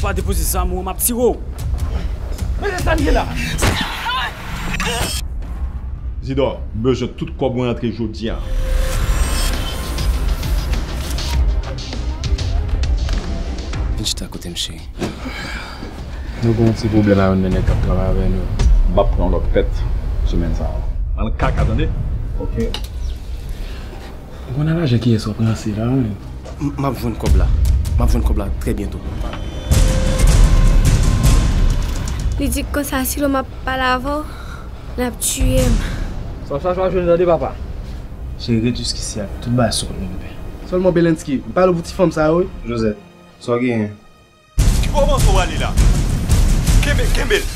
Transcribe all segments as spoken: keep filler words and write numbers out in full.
Pa depoze zam ou, m ap tire w. Mete sa m gen la. Zidò, m bezwen tout kòb mwen rantre jodi a. Vin chita kote m, cheri. Nou gen yon ti pwoblèm ak youn nan nèg k ap travay avè nou. M ap pran lòt pèt semèn sa a. Al kaka, tande? Ok. Ou konn nan lajan kiyès w ap ranse la, wi. M, m ap jwenn kòb la. M ap jwenn kòb la trè byento. Li di konsa, si lòm ap pale avè w, l ap tiye m. Sa w chache w ap jwenn, tande, papa. Cheri, ret jiskisi a. Tout bagay sou kont nou, bebe. Sèlman, Belenski, m pale w pou ti fanm sa yo, wi. Josette, sa w genyen? Ki bò w panse w ale la? Kenbe, kenbe l!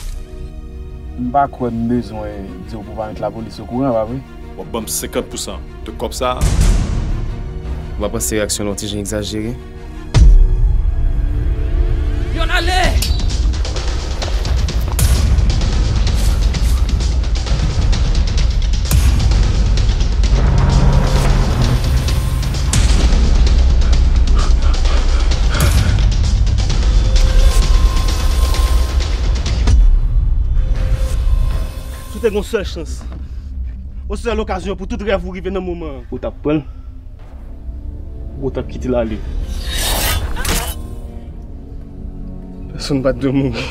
M pa kwè m bezwen di w pou w pa met lapolis okouran, pa vre? W ap ban m senkant pousan de kòb sa a. M pa panse reyaksyon l yon ti jan egzajere. Yonn ale! Si w te gen yon sèl chans, yon sèl okazyon pou tout rèv ou rive nan moman an, ou t ap pran l, ou t ap kite l ale. Pèsonn pa t dwe mouri.